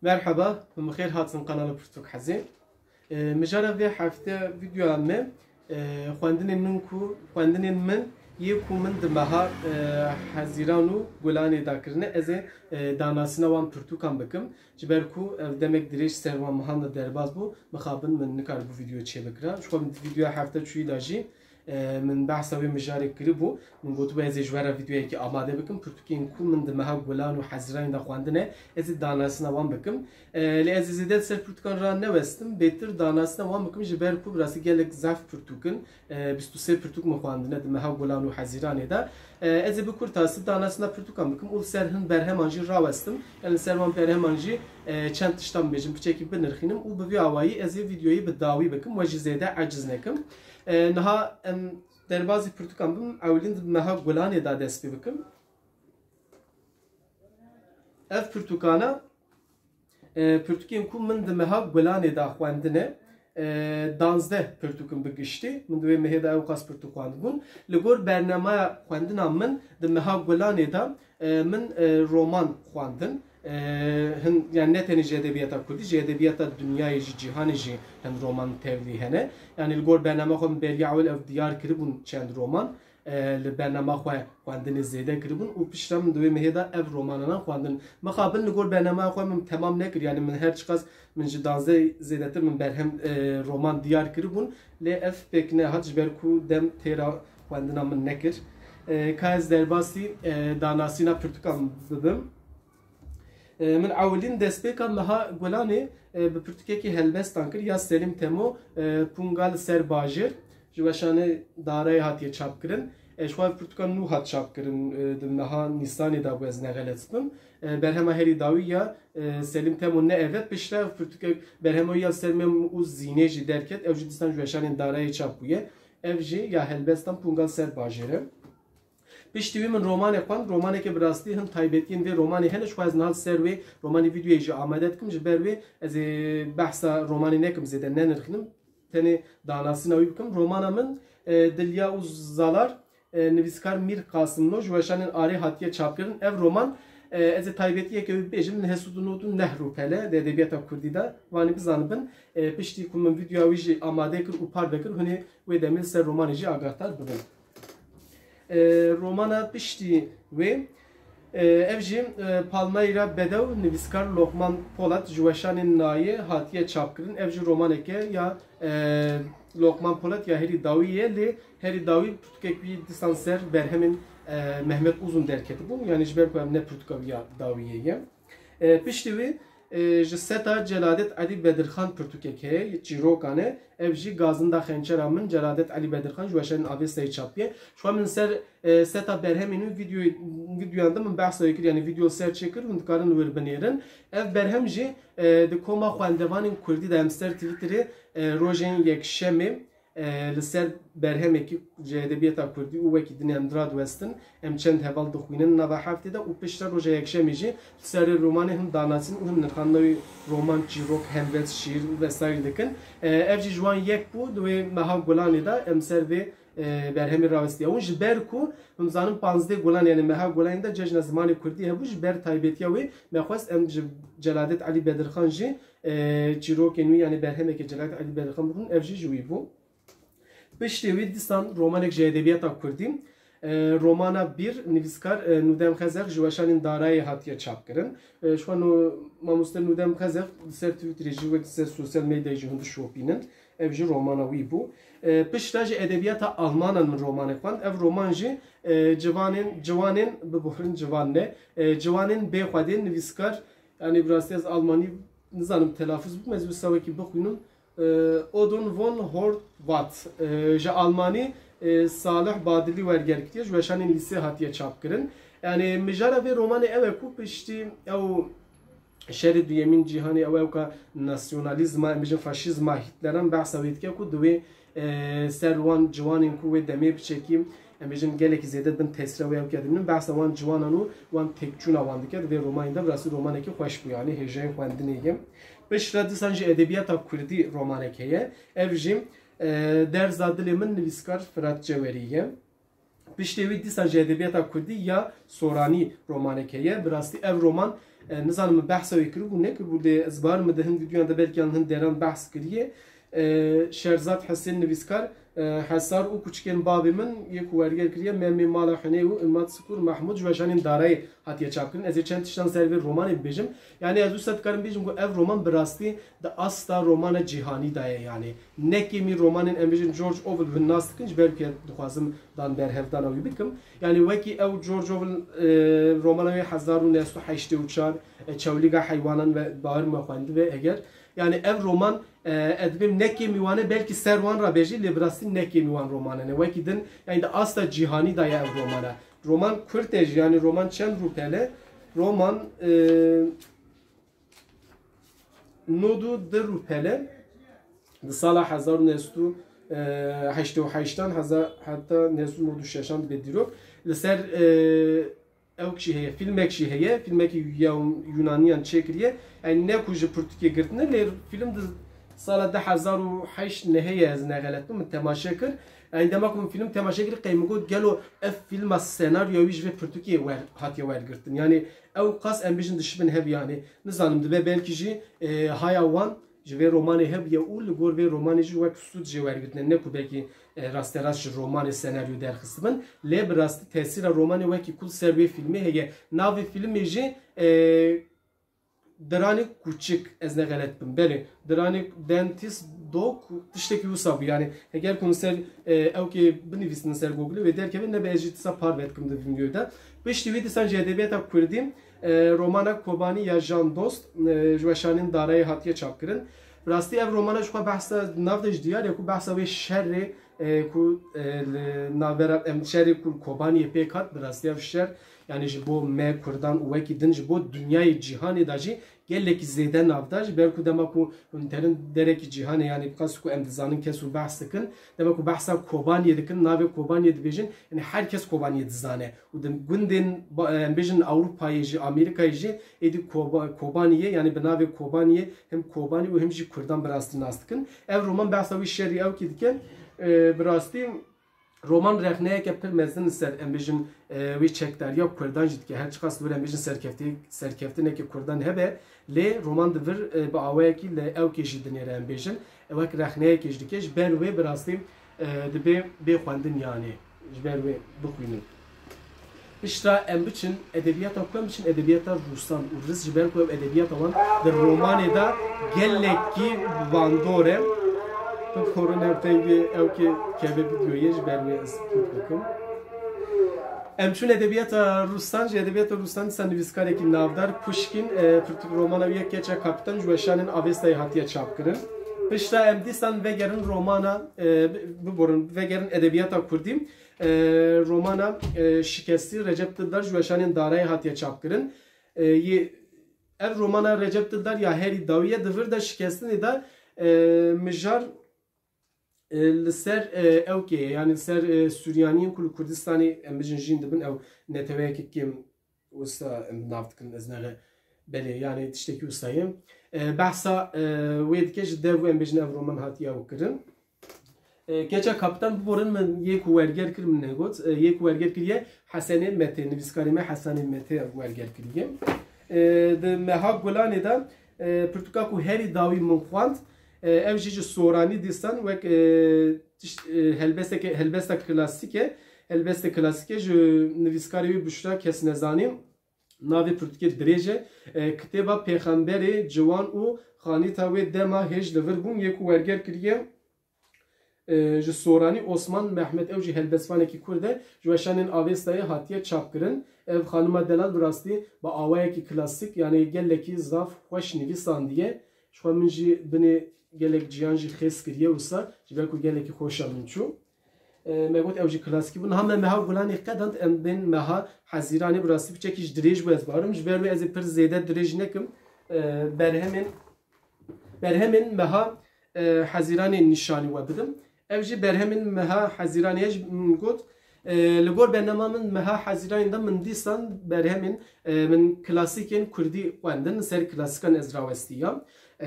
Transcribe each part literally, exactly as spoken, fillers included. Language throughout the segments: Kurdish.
Merheba, bi xêr hatin kanala Pirtûk Hezê. E, mijara vê hefte vîdeoya me, e, xwendinên min ku, xwendinên min yê ku min di meha, e, Hezîran û Gulanê de kirine, ez ê, e, danasîna wan pirtûkan bikim. Ji ber ku ev demek dirêj ser wan mehan de derbas bû, mixabin min nikaribû vîdeo çêbikira. Ji xwe min di vîdeoya hefte çûyî de jî, e, min behsa wê mijarê kiribû. Min gotibû ez ê ji we re vîdeoyekê amade bikim. Pirtûkên ku min di meha Gulan û Hezîranê de xwendine, ez ê danasîna wan bikim. E, lê ez ê zêde li ser pirtûkan ranewestim. Bêtir danasîna wan bikim ji ber ku bi rastî gelek zehf pirtûk in. E, bîst û sê pirtûk min xwendine di meha Gulan û Hezîranê de. E, ez ê bi kurtasî danasîna pirtûkan bikim û li ser hin berheman jî rawestim. Yani li ser wan berheman jî, e, çend tiştan bibêjim, piçekî binirxînim û bi vî awayî ez ê vîdeoyê bi dawî bikim, we jî zêde eciz nekim. E, niha em derbazî pirtûkan bim, ewilîn di meha Gulanê de dest pê bikim. Ev pirtûkana, e, pirtûkên ku min di meha Gulanê de xwendine, e, danzdeh pirtûk in bi giştî. Min di wê mehê de ewqas pirtûk xwendibûn. Li gor bernameya xwendina min di meha Gulanê de, e, min, e, roman xwendin. E, hin, yani ne tenê ji edebiyata kurdî, ji edebiyata dinyayê jî, cîhanê jî hin roman tevlî hene. Yani li gor bernama xwe min beriya ewil ev diyar kiribûn çend roman, e, li bernama xwe xwendinê zêde kiribûn û piştre min di wê mehê de ev romanana xwendin. Mixabin li gor bernama xwe min temam nekir, yani min her çiqas min ji danzdeh zêdetir min berhem, e, roman diyar kiribûn, lê ev pêk nehat ji ber ku dem têra xwendina min nekir. E, ka ez derbasî, e, danasîna pirtûkan bibim. E, min ewilîn destpêka meha Gulanê, e, bi pirtûkekî helbestan kir ya Selîm Temo, e, Punga li ser bajêr, ji weşanê Darayê hatiye çapkirin. E, ji xwe ev pirtûka nû hat çapkirin, e, di meha Nîsanê de bû, ez nexelet bim. E, berhema herî dawî ya, e, Selîm Temo ne ev e, piştre ev pirtûkek berhema wî ya Ser Mem û Zînê jî derket, ew jî dîsan ji weşanên Darayê çap bûye. Ev jî ya helbestan Punga li ser bajêr e. Piştî wî min romanê xwend, romaneke bi rastî hin taybetiyên vê romanê hene, ji xwe ez niha li ser wê romanê vîdeoyê jî amade dikim, ji ber wê ez ê behsa romanê nekim, zêde nenirxînim, tenê danasîna wî bikim. Romana min, e, Dilya û Zalar, e, nivîskar Mîr Qasimlo ji weşanên Arê hatiye çapkirin. Ev roman, e, ez ê taybetiyeke wî bibêjim, neh sed û nod û neh rûpel e di edebiyata kurdî de, wanî bizanibin. E, piştî ku min vîdeoya wî jî amade kir û parve kir, hûn ê wê demê li ser romanê jî agahdar bibin. E, romana piştî wê, e, ev jî, e, Palmeyra Bedew, nivîskar Lokman Polat ji weşanên Nayê hatiye çapkirin. Ev jî romaneke ya, e, Lokman Polat ya herî dawî ye, lê herî dawî pirtûkek wî dîsan ser berhemên, e, Mehmet Uzun derketibûn. Yani ji ber ku ev ne pirtûka wî ya dawî ye ye. E, piştî wî, e, ji seta Celadet Elî Bedirxan pirtûkek heye, çîrokan e. Ev jî Gazinda Xençera Min, Celadet Elî Bedirxan ji weşanên Avestayê çap bûye. Ji xwe min ser, e, seta berhemên wî vîdeo-, vîdeoyan de min behsa wê kir, yani vîdeo ser çêkir, hûn dikarin li wir binêrin. Ev berhem jî, e, di koma xwendevanên kurdî de em ser Twitterê, e, rojên yekşemê, e, li ser berhemekî ji edebiyata kurdî û wekî din em di radiwestin, em çend heval dixwînin nava heftê de û piştre roja yekşemê jî li ser romanê him danasîn û him nirxandina wî roman, çîrok, helbest, şîr û vesaire dikin. E, ev jî ji wan yek bû, di wê meha Gulanê de em ser vê, e, berhemê rawestiye. Hûn ji ber ku hûn zanin panzdeh Gulanê, yani meha Gulanê de cejna zimanê kurdî hebû, ji ber taybetiya wê me xwest em ji Celadet Elî Bedirxan jî, e, çîrokên wî, yani berhemeke Celadet Elî Bedirxan bixwînin, ev jî ji wî bû. Piştî wî dîsan romanek ji edebiyata kurdî, e, romana Bîr, nivîskar, e, Nûdem Xezex ji weşanên Darayê hatiye çapkirin. E, ji xwe no-, mamoste Nûdem Xezex li ser Twitterê jî wek li ser sosyal medyayê jî hûn dişopînin. Ev jî romana wî bû. E, piştre ji edebiyata Almanan min romanek xwend. Ev roman jî, e, ciwanên, ciwanên, biborin ciwan ne, e, ciwanên bêxwedê, nivîskar, yani bi rastî ez Almanî nizanim telafuz bikim, ez wisa wekî bixwînim. E, Odon von Horvath, e, ji Almanî, e, Salih Badilî werger kiriye, ji weşanên lîsê hatiye çapkirin. Yani mijara vê romanê ew e ku piştî ew şerê duyemîn cîhanê, ew ewka nasyonalîzma, em bêjin faşîzma Hitleran behsa wê dike ku di wê, e, ser wan ciwanên ku wê demê piçekî, em bêjin gelekî zêde bin tesîra wê ewkiya dibînin, behsa wan ciwanan û wan têkçûna wan dike. Di vê romanê de bi rastî romanekî xweş bû, yani hêjayê xwendinê ye. Piştre dîsan jî edebiyata kurdî romanek heye. Ev jî, e, Derza Dilê Min, nivîskar Firat Cewerî ye. Piştê wî dîsan ji edebiyata kurdî ya Soranî romanek heye. Bi rastî ev roman, E, nizanim min behsa wê kiribû, nekiribû, lê ez bawer me di hin vîdyoyan de belkî yan hin deran behs kiriye. E, Şerzad Hesên nivîskar, e, Hesar û kuçikên bavê min yê ku werger kiriye, Memê Mala Hunê û Îmad Sikur Mahmud ji weşanên Darayê hatiye çapkirin. Ez ê çend tiştan ser vê romanê bibêjim. Yanî ez wisa dikarim bêjim ku ev roman bi rastî di asta romana cîhanî de ye. Yanî ne kêmî romanên, em bêjin, George Orwell hûn nas dikin, ji ber ku dixwazim dan berhevdana wî bikim. Yanî wekî ew George Orwell, e, romana wê hezar û neh sed û heştê û çar, e, Çewlîga Heywanan ve bawer me xwendibe heger. Yanî ev roman, e, ez dibêm ne kêmî wan e, belkî ser wan re bêjî, lê bi rastî ne kêmî wan romanan e. Wekî din, yanî di asta cîhanî de ye ev romana. Roman kurt e jî, yanî roman çend rûpel e? Roman, e, nod û du rûpel e. Di sala hezar û neh sed û heştê û heştan heza-, heta neh sed û nod û şeşan dibe dîrok. Li ser, e, ewk jî heye, fîlmek jî heye. Fîlmekî ya Yunaniyan çêkiriye. Yanî ne ku ji pirtûkê girtine, lê fîlm di sala du hezar û heşt nehê ye, ez nexelet bim, min temaşe kir. Yanî dema ku min fîlm temaşe kir, qey min got, gelo ev fîlma senaryoya wî ji vê pirtûkê wer, hatiye wergirtin? Yanî ew qas, em bêjin, dişibin hev, yanî nizanim, dibe belkî jî, e, haya wan ji vê romanê hebiye û li gor vê romanê jî wek sûd jê wergirtine, ne ku belkî, e, rasterast ji romanê senaryo derxistibin, lê bi rastî tesîra romanê wekî ku li ser wê fîlmê heye. Navê fîlmê jî, e, Diranê Kuçik, ez ne xelet bim. Belê, Diranê Dentist Dog, tiştekî wisa bû. Yanî heger ku ser, e, ewkê binivîsin ser Google wê derkeve, nebe ez jî dîsa parve dikim di vîdyoyê de. Piştî wî dîsan ji edebiyata kurdî, e, romana Kobanî ya Jan Dost, e, ji weşanên Darayê hatiye çapkirin. Bi rastî ev romana ji xwe behsa, nav de ji diyar e ku behsa wê şerê, e, ku, e, li navbera, em, şerê ku li Kobaniyê pêk hat, bi rastî ev şer, yanî ji bo me Kurdan û wekî din ji bo dinyayê cîhanê de jî gelekî zêde nav da, ji ber ku dema ku hûn terin derekî cîhanê, yanî bi qas ku em dizanin kes hûn behs dikin, dema ku behsa Kobaniyê dikin, navê Kobaniyê dibêjin, yanî her kes Kobaniyê dizane. Û di gundên ba-, em bêjin Ewropayê jî, Amerîkayê jî êdî Koba-, Kobaniyê, yanî bi navê Kobaniyê him Kobanî û him jî Kurdan bi rastî nas dikin. Ev roman behsa wî şerî ewkî dike. E, bi rastî roman rexneyeke pir mezin li ser, em bêjin, e, wê çekdariya Kurdan jî dike. Her çiqas li wir, em bêjin, serkeftî-, serkeftineke Kurdan hebe, lê roman di vir, e, bi awayekî li ewkê jî dinêre, em bêjin. E, wek rexneyekê jî dike. Ji ber wê bi rastî, e, dibe bê xwendin, yanî ji ber wê bixwînin. Piştre em biçin edebiyata ku em biçin edebiyata Rûsan û Ris, ji ber ku ew edebiyata wan di romanê de gelekî bandor e. Bi korin ev tengê ewkê keve vîdyoyê, ji ber wê ez kût bikim. Em çûn edebiyata Rûsan, ji edebiyata Rûsan dîsa nivîskarekî navdar Puşkîn, e, pirtûk romana wî ye Keça Kapitan ji weşanên Avestayê hatiye çapkirin. Piştre em dîsan vegerin romana, e, bi-, biborin, vegerin edebiyata Kurdî. E, romana, e, Şikestî Recep Dildar ji weşanên Darayê hatiye çapkirin. E, yê, ev romana Recep Dildar ya herî dawî ye, di vir de Şikestinê de, e, mijar, e, li ser, e, ewkê ye, yanî li ser, e, Suryaniyên ku li Kurdistanê, em bijin, jîn dibin, ew neteweyeke kêm wisa em nav dikin, ez nere, belê, yanî tiştekî wisa ye. E, behsa, e, wê dike, ji dev wê, em bêjin, ev roman hatiye ew kirin. E, Keça Kapitan, biborin, min yê ku werger kir, min negot. E, yê ku werger kiriye Hesenê Mete, nivîskarê me Hesenê Mete werger kiriye. E, di meha Gulanê de, e, pirtûka ku herî dawî min xwend, e, ev jî ji Soranî dîsan wek, e, tiş-, e, helbesteke, helbesta klasîk e. Helbestê klasîk e, ji nivîskarê wî Buşra Kesnezanî. Navê pirtûkê dirêj e. E, kitêba Pêxemberê Ciwan û Xanîta wê dema hêj li vir bûn yê ku werger kiriye, e, ji Soranî Osman Mehmet, ew jî helbestvanekî Kurd e, ji weşanên Avestayê hatiye çapkirin. Ev xanima delal bi rastî bi awayekî klasîk, yanî gelekî zaf xweş nivîsandiye. Ji xwe min jî binê gelek ciyan jî xêz kiriye wisa, ji ber ku gelekî xweşa min çû. E, me got ew jî klasîkî bû. Niha me meha Gulanê qedand, em bên meha Hezîranê, bi rastî piçekî ji dirêj bû, ez barim. Ji ber wê ez ê pir zêde dirêj nekim. E, berhemên, berhemên meha, e, Hezîranê nîşanî we bidim. Ev jî berhemên meha Hezîranê ye, ji min got. E, li gor bernama min meha Hezîranê de min dîsan berhemên, e, min klasîkên Kurdî xwendin, ser klasîkan ez rawestî ya. E,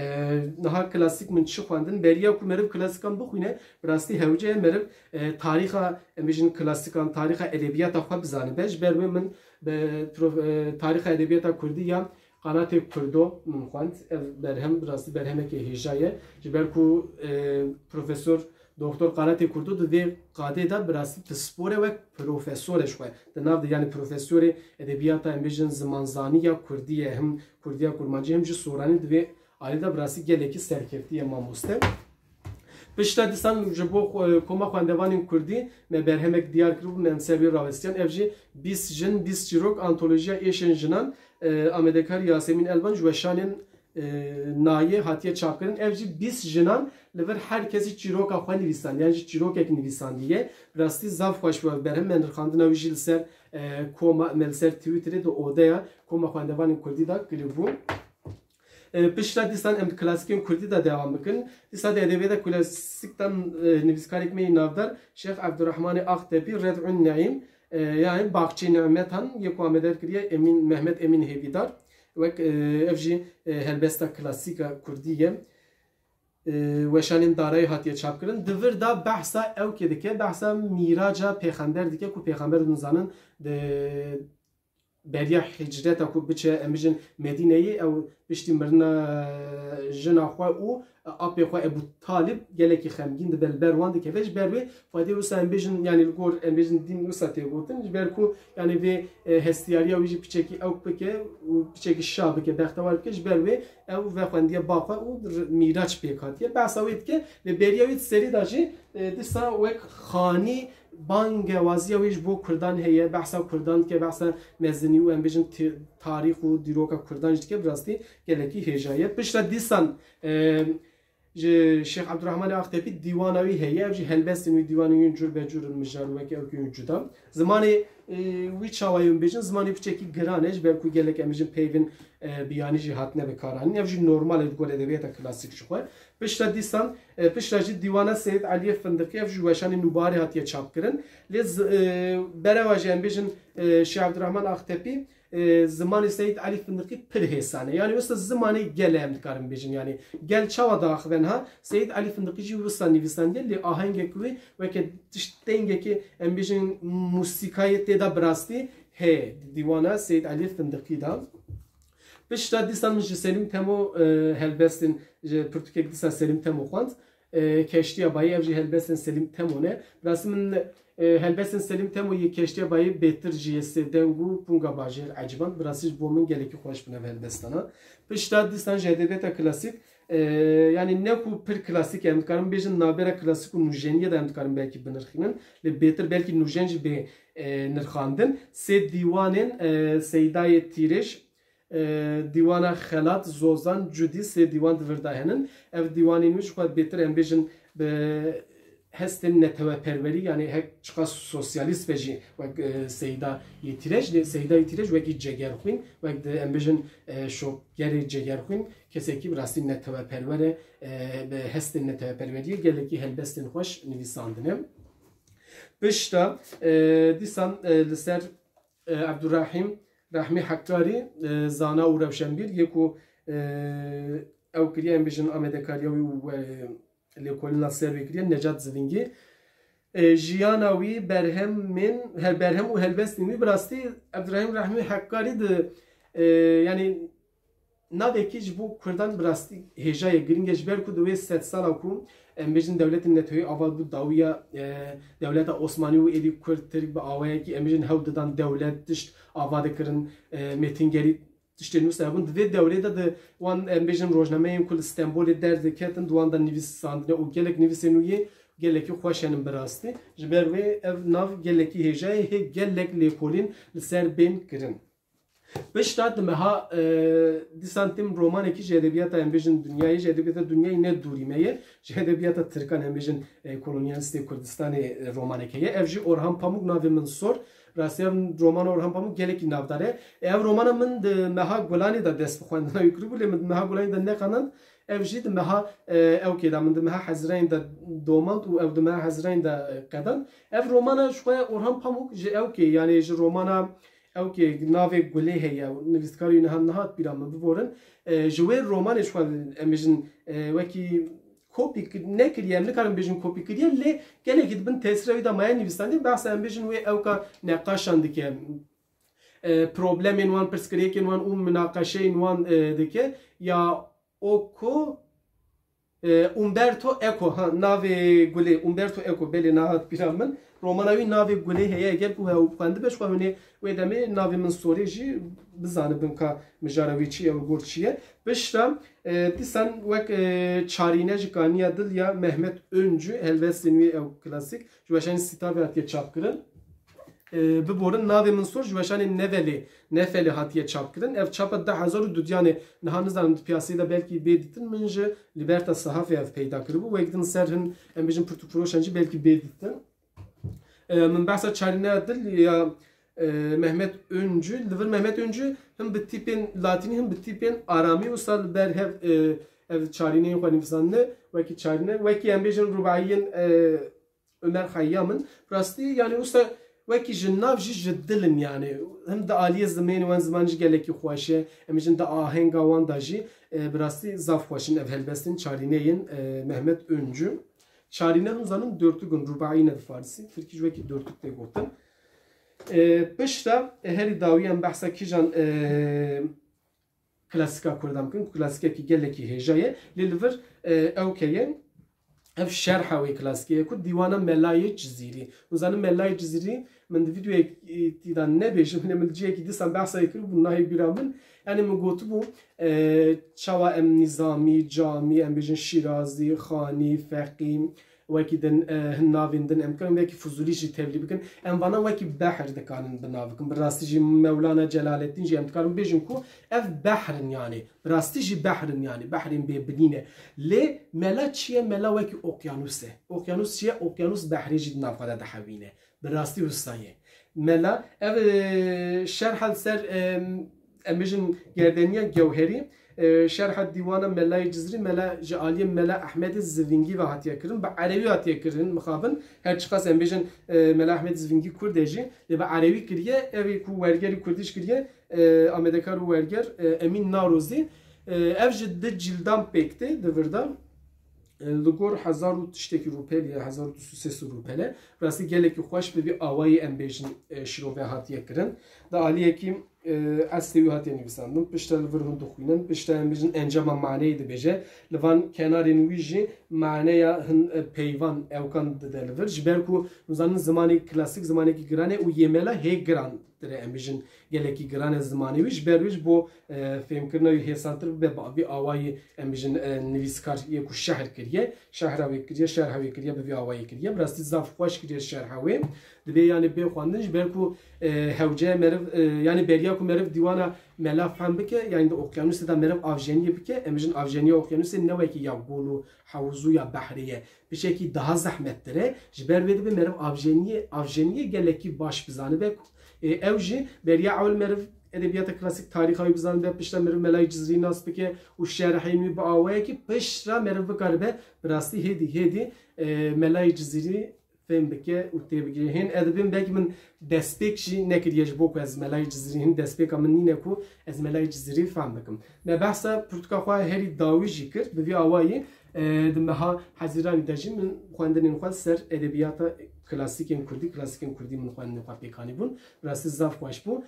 niha klasîk min çi xwendin? Beriya ku meriv klasîkan bixwîne, bi rastî hewce ye meriv, e, tarîxa, em bêjin, klasîkan, tarîxa edebiyata xwe bizanibe. Ji ber wê min bi prof-, e, tarîxa edebiyata Kurdî ya Qanatê Kurdo min xwend. Ev berhem bi rastî berhemekê hêja ye. Ji ber ku, e, Profesor Doktor Qanatê Kurdo di vê qadê de bi rastî pispor e wek profesor e ji xwe. Di nav de, yanî profesorê edebiyata, em bêjin, zimanzanî ya kurdî ye, him kurdiya kurmancî, him jî soranî, di vê alî de bi rastî gelekî serkevtî ye mamoste. Pişta dîsan ji bo xwe-, koma xwendevanên kurdî me berhemek diyar kiribû, me em ser wê rawestiyan. Ev jî bîst jin, bîst çîrok, antolojiya êşên jinan, e, amedekarî Yasemîn Elvan ji weşanên, e, Nayê hatiye çapkirin. Ev jî bîst jinan li vir her kesî çîroka xwe nivîsandiye, yan jî çîrokek nivîsandiye. Bi rastî zaf xweş bû ev berhem. Me nirxandina wî jî li ser, e, koma, me li ser Twitterê di odeya koma xwendevanên kurdî de kiribû. E, piştre dîsan em di klasîkên kurdî de dewam bikin. Dîsa di edebiyata klasîk de, e, nivîskarek me yê navdar Şêx Evdurehmanê Axtepî Red'un Neîm, e, yanî Baxçê Nimetan yê ku amedekar kiriye Emîn, Mehmet Emîn Hêvîdar. Wek, e, ev jî, e, helbesta klasîk a kurdî ye. E, weşanên Darayê hatiye çapkirin. Di vir de behsa ewkê dike, behsa mîraca pêxember dike ku pêxember, hûn zanin, di beriya hicreta ku biçe, em bijin, Medîneyê, ew piştî mirina jina xwe û apê xwe Ebû Talib gelekî xemgîn dibe, li ber wan dikeve. Ji ber wê fadê wisa, em bêjin, yanî li gor, em bêjin, dîn wisa tê gotin, ji ber ku, yanî, vê, e, hestiyariya wî jî piçekî ewk bike û piçekî şa bike, bextewar bike, ji ber wê ew vexwendiye ba xwe û r-, mîraç pêk hatiye. Behsa wê dike, lê beriya wî di serî de jî, e, dîsa wek xanî bangewaziya wê ji bo kurdan heye, behsa kurdan dike, behsa mezinî û, em bêjin, ti-, tarîx û dîroka kurdan jî dike, bi rastî gelekî hêja ye. Piştre dîsan, e, ji Şêx Ebdurehmanê Axtepî dîwana wî heye, ev jî helbestên wî, dîwanên wî cur be cur in, mijar û weke ewkên wî cuda. Zimanê, e, wî çawa ye, em bêjin, zimanê piçekî giran e, ji ber ku gelek, em bêjin, peyvên, e, biyanî jî hatine bikaranîn. Ev jî normal e, di gor edebiyata klasîk ji xwe. Piştre dîsan, e, piştre jî dîwana Seyîd Eliyê Findiqî, ev ji weşanê Nûbarê hatiye çapkirin. Lê zi-, e, berewa jî, em bêjin, e, Şêx Ebdurehman Axtepî, e, zimanê Seyîd Elî Findiqî pir hêsan e. Yanî wisa zimanê gel e, em dikarin bêjin. Yanî gel çawa diaxive niha? Seyîd Elî Findiqî jî wisa nivîsandiye, lê ahengek wê weke tişt dengekê, em bêjin, mûsîkayê tê de bi rastî heye, di dîwana Seyîd Elî Findiqî de. Pişta dîsan min ji Selîm Temo, e, helbestên, ji pirtûkek dîsa Selîm Temo xwend. E, Keştiya Bayî, ev jî helbestên Selîm Temo ne. Bi rastî min, e, helbestên Selîm Temo yê Keştiya Bayî bêtir ji yê Sêdeng û Punga Bajêr eciband. Bi rastî ji bo min gelekî xweş bûn ev helbestana. Pişta dîsan ji edebiyata klasîk, e, yanî ne ku pir klasîk e, em dikarin bêjin navbera klasîk û nûjeniyê de em dikarin belkî binirxînin. Lê bêtir belkî nûjen jî bê, e, nirxandin. Sê dîwanên, e, Seydayê Tîrêj, e, dîwana Xelat, Zozan, Cudî, sê dîwan di vir de henin. Ev dîwanên wî ji xwe bêtir, em bêjin, bi hestên neteweperwerî, yanî her çiqas sosyalîst be jî, wek, e, Seyda yê Tîrêj, lê Seyda yê Tîrêj wekî cegerxwîn, wek di, em bêjin, e, şopgerê cegerxwîn, kesekî bi rastî neteweperwer e, e, bi hestên neteweperweriyê gelekî helbestên xweş nivîsandine. Pişta, e, dîsan, e, li ser, e, Ebdurrahîm Rehmî Hekkarî, e, zana û rewşenbîr yê ku, e, ew kiriye, em bêjin, amadekariya wî û, e, lêkolîna ser wê kiriye, Necat Zivingî. E, jiyana wî, berhemên, her berhem û helbestên wî, bi rastî Ebdurrahîm Rehmî Hekkarî di, e, yanî navekî ji bo kurdan bi rastî hêja ye, giring e, ji ber ku di wê sedsala ku, em bêjin, dewletên neteweyî ava bû, dawiya, e, dewleta Osmanî û êdî kurd, tirk bi awayekî, em bêjin, hew didan dewlet, tişt ava dikirin, e, mêtingerî, tiştên wisa hebûn. Di vê dewrê de di wan, em bêjin, rojnameyên ku li Stenbolê derdiketin, di wan de nivîsandine û gelek nivîsên wî yê gelekî xweş henin bi rastî. Ji ber wê ev nav gelekî hêja ye, hê gelek lêkolîn li ser bên kirin. Pişta di meha, e, dîsan tim romanekî ji edebiyata, em bêjin, dinyayê, ji edebiyata dinyayê ne dûrî me ye, ji edebiyata tirkan, em bêjin, e, kolonyalistê Kurdistanê, e, romanek heye. Ev jî Orhan Pamuk, Navê Min Sor. Rastî ev romana Orhan Pamuk gelekî navdar e. E, ev romana min di meha Gulanê de dest bi xwendina wî kiribû, lê min di meha Gulanê de neqedand. Ev jî di meha, e, ewkê de, min di meha Hezirayên de domand û ew di meha Hezirayên de, e, qedand. Ev romana ji xwe Orhan Pamuk ji ewkê, yanî ji romana ewkê navê Gulê heye, nivîskar wî niha nehat bîra min, biborin. E, ji wê romanê ji xwe, em bêjin, e, wekî kopî kir-, nekiriye, em nikarin bêjin kopî kiriye, lê gelekî di bin tesîra wî de maye nivîsandin, behsa, em bêjin, wê ewka neqaşan dike. e, problemên wan, pirsgirêkên wan û minaqeşeyên wan, e, dike. Ya Oko, e, Umberto Eco, ha, navê gulê Umberto Eco, belê, nehat bîra min. Romana wî navê gulê heye, eger ku hew xwendibe, ji xwe hûnê wê demê navê Min Sorê jî bizanibin ka mijara wî çi ye û gor çi ye. Piştre, e, dîsan wek, e, Çarîne ji Kaniya Dil ya Mehmet Öncü, helbestên wî ew klasîk, ji weşanê Sîtavê hatiye çapkirin. E, biborin, navê Min Sor ji weşanê Nevelê, Nefelê hatiye çapkirin. Ev çapa du hezar û duduyan e. Niha nizanim di piyaseyê de belkî bê dîtin, min ji Liberta Sahafê ev peyda kiribû. Wek din ser hin, em bêjin, pirtûkfiroşan jî belkî bê dîtin. E, min behsa Çarîneya Dil ya, e, Mehmet Öncü. Li vir Mehmet Öncü him bi tîpên latînî, him bi tîpên aramî, wisa li ber hev, e, ev çarîneyên xwe nivîsandine, wekî çarîne, wekî em bêjin rubahiyên, e, Ömer Hayyam in. Bi rastî, yani, wisa wekî ji nav jî ji dil in, yani. Him di aliyê zimênê wan, ziman jî gelekî xweş e. Em bêjin di ahenga wan de jî, e, bi rastî zaf xweş in ev helbestên çarîneyên, e, Mehmet Öncü. Çarîne hûn zanin dörtük in, rubaî ne di farisî, tirkî jî wekî dörtük tê gotin. E, piştre, e, herî dawî em behsa kîjan, e, klasîka Kurdan bikin, ku klasîkekî gelekî hêja ye, lê li vir, e, ew ke ye, ev şerha wê klasîkê ye ku Dîwana Melayê Cizîrî. Hûn zanin Melayê Cizîrî, min di vîdeoyekî de nebêjim, lê min li cihekî dîsan behsa wê kiribû, nayê bîra min. Yani min gotibû, e, çawa em Nîzamî, Camî, em bêjin Şîrazî, Xanî, Feqî, wekî din, e, hin navên din em dikarin wekî Fuzûlî jî tevlî bikin. Em vana wekî behr dikarin bi nav bikin. Bi rastî jî Mewlana Celaleddîn jî em dikarin bêjin ku ev behr in yani. Bi rastî jî behr in yani. Behrên bêbinî ne. Lê mela çi ye? Mela wekî okyanûs e. Okyanûs çi ye? Okyanûs behrê jî di nav xwe de dihewîne. Bi rastî wisa ye. Mela, ev, e, şerha li ser, e, em bêjin gerdeniya gewherî, e, şerha dîwana Melayê Cizrî, mela ji aliyê Mela Ehmedê Zivîngî ve hatiye kirin, bi erewî hatiye kirin, mixabin, her çiqas em bêjin, e, Mela Ehmed Zivîngî Kurd e jî, lê bi erewî kiriye, ev ê ku wergerî kurdî jî kiriye, e, amadekar û werger, e, Emîn Narozî, e, ev ji di cîldan pêk tê, di vir de. E, li gor hezar û tiştekî rûpelî ye, hezar û du sed û sêsî rûpel e. Rastî gelekî xweş bi vî awayî em bêjin, e, şirove hatiye kirin. Di aliyekî, e, estê wî hatiye nivîsandin. Piştre li vir hûn dixwînin. Piştre em bêjin encama maneyê dibêje. Li van kenarên wî jî maneya hin, e, peyvan ewkan dide li vir. Ji ber ku hûn zanin zimanê klasîk zimanekî giran e û yê mela hê giran tir e, em bêjin gelekî giran e zimanê wî. Ji ber wî ji bo, e, fêmkirina wî hêsantir bibe, bi vî awayî em bêjin, e, nivîskar yê ku şehr kiriye, şehra wê kiriye, şerha wê kiriye, bi vî awayî kiriye. Bi rastî zaf xweş kiriye şerha wê. Divê yani bê xwendin ji ber ku, e, hewce meriv, e, yani beriya ku meriv dîwana mela fehm bike, yani di okyanusê de meriv avjeniyê bike, em bêjin avjeniya okyanusê ne wekî ya gol û hewzû ya behrê ye. Pişekî daha zehmettir e. Ji ber vê dibe meriv avjeniyê, avjeniyê gelekî baş bizanibe. E, ew jî beriya ewil meriv edebiyata klasîk tarîxa wî bizanibe, piştre meriv Melayê Cizrî nas bike û şerhên wî bi awayekî piştre meriv bikaribe bi rastî hêdî hêdî, e, Melayê Cizrî fêm bike û têbigire. Hên edibên belkî min destpêk jî nekiriye ji bo ku ez Melayê Cizrî, hin destpêka min nîne ku ez Melayê Cizrî fehm bikim. Me behsa pirtûka xwe herî dawî jî kir, bi vî awayî, e, di meha Hezîranî de jî min xwendinên xwe ser edebiyata klasîkên kurdî, klasîkên kurdî min xwendinên xwe pêk anîbûn. Rastî zaf xweş bû.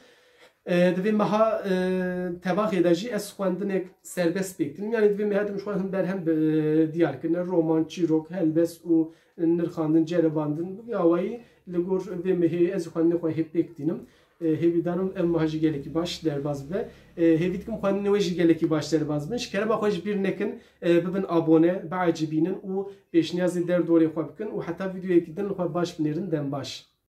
E, di vê meha, e, tevaxê de jî ez xwendinek serbest pêk tînim. Yani di vê mehê de min ji xwe hin berhem bi, e, diyar kirine. Roman, çîrok, helbest û nirxandin, ceribandin. Bi vî awayî li gor vê mehê ez xwendinê xwe hê pêk tînim. E, hêvîdar im ev meha jî gelekî baş derbas bibe. E, hêvî dikim xwendinê we jî gelekî baş derbas bin. Ji kerema xwe ji bîr nekin, e, bibin abone, biecibînin û pêşniyazê derdorê xwe bikin û heta vîdeoyekî din li xwe baş binêrin. Dem baş.